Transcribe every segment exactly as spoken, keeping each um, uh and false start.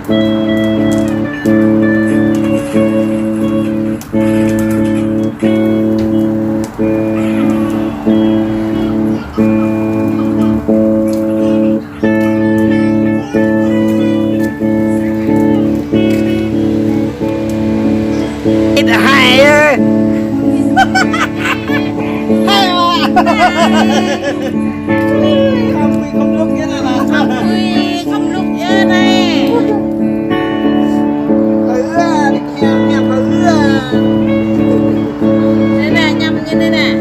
Ih, hai ơi. Hai ơi. Không quỳ không lục kia nè. Không quỳ không lục kia nè. Ơ, đi theo, theo, ơ. Đây nè, nhắm như thế nè.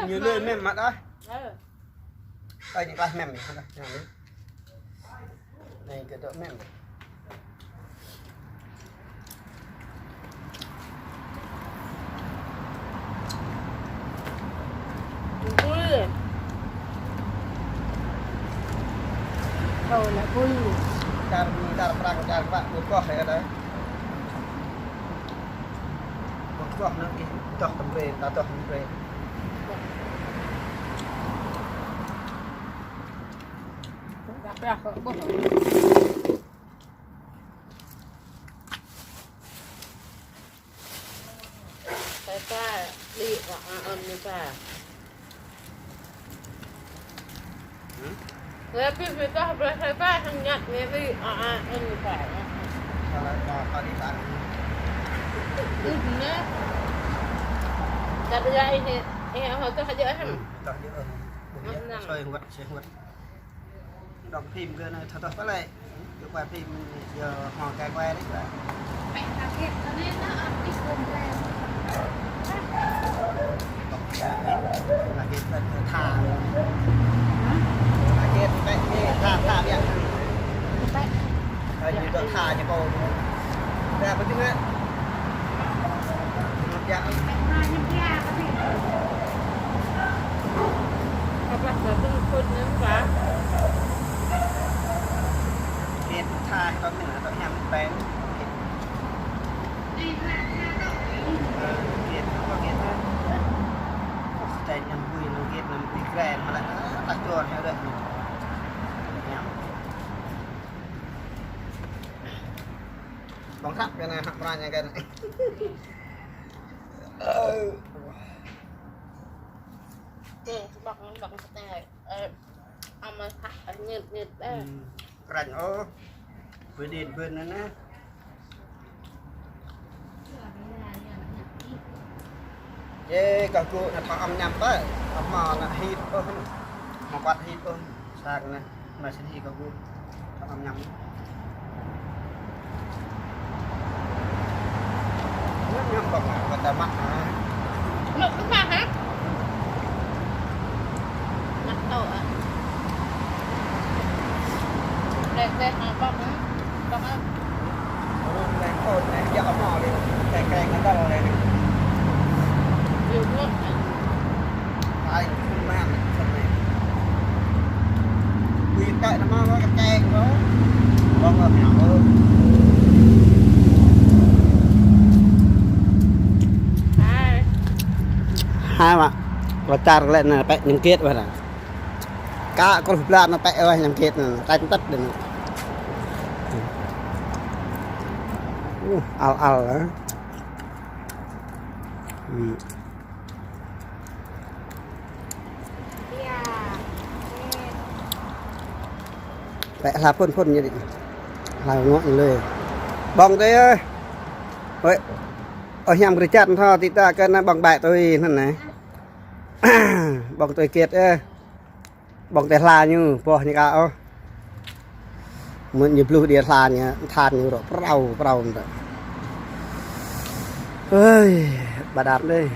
Ñu lơi mem măt ah. Ơ, ñu klah mem, ñu klah mem. Anai kơ dŏ mem. Bul. Thâo lĕ bul. Čar Mi, čar Prăng, čar Prăng, bul koh ya dah. Bul koh anŭn ih, dŏ tơmrê, ta dŏ tơmrê. Dah pơdah kơ bul. Sai pa, đi, a, a, ăn ñu pa. Hử? Người biết người ta học sai pa, thằng Nhật người đi, a, a, ăn ñu pa. Sao lại mà phải đi bán? Ừ, nè. Tapi ya ini, ini orang tu aja, em. Hmm, tak aja, em. Nang. Soi nguat, soi nguat. Đọc phim kơ anai thâo thâo pơlei. Kơ quay phim, kơ hmâo kơ quay đấy kơ. Lagi tha. Lagi tha, tha biă. Ơ, ñu dŏ tha ñu pô. Dah, penting nggak? Ñu biă. Apa satu pun nggak? Biă tha, tao mình là tao nhắm bén. Ơ, biă, tao biă tha. Tao nhắm bui, nó biă, nó biă kren, mà lại, ơ, tao chua theo đấy. Nhắm. Bong sap kơ anai hăp mra ñu kơ anai. Ơ. Ơ, bong, bong sap anai. Ơ, ama sap, ñit, ñit, ơ. Hmm. Kren, ơ. Bơđen bơ̆n anai. Ê, kâo gŭ anai thâo ăm ñăm ƀă. Hmâo anai hit ôh. Hmâo kuăt hit ôh. Sang anai. Anai sĭt hit kâo gŭ. Thâo ăm ñăm. Ñăm, ñăm ƀơ̆ng, ƀơ̆ng ta mă, hă? Lŏk lŏk mă, hă? Mă tŏ, hă? Lĕ, lĕ, hă, ƀơ̆ng, hă? Ƀơ̆ng, hă? Ơ, lĕ, ơ, lĕ, yă, hmâo lĕ, keng, keng, keng, keng, lĕ. Yua, yua. Ai, không mang, không mang. Ui, tại nó mang cái keng đó. Ƀơ̆ng, ƀơ̆ng, ƀơ̆ng, ƀơ̆ng. Hai. Hai mă. Kơ čar lĕ anai pĕ ñăm kiet wơ̆t anai. Kă kruh blan anai pĕ wơ̆t ñăm kiet anai. Tañ tăt đơi anai. Uh, al al, hă. Hmm. Pĕ hla phŭn phŭn ñu đĭ. Hla ngŏ ñu lơi. Ƀơ̆ng tui ơi. Ơi. Ơ, hiam kơ čăt thâo, ti ta kơ anai ƀơ̆ng ƀĕ tui anŭn anai. Ƀơ̆ng tui kiet ơi. Ƀơ̆ng tui hla ñu, boh ñu kă ôh. Mơ̆n ñu bluh đia hla ñu, than ñu rŏ prau, prau mơ̆n tơ. Ơi, ƀă đap đơi.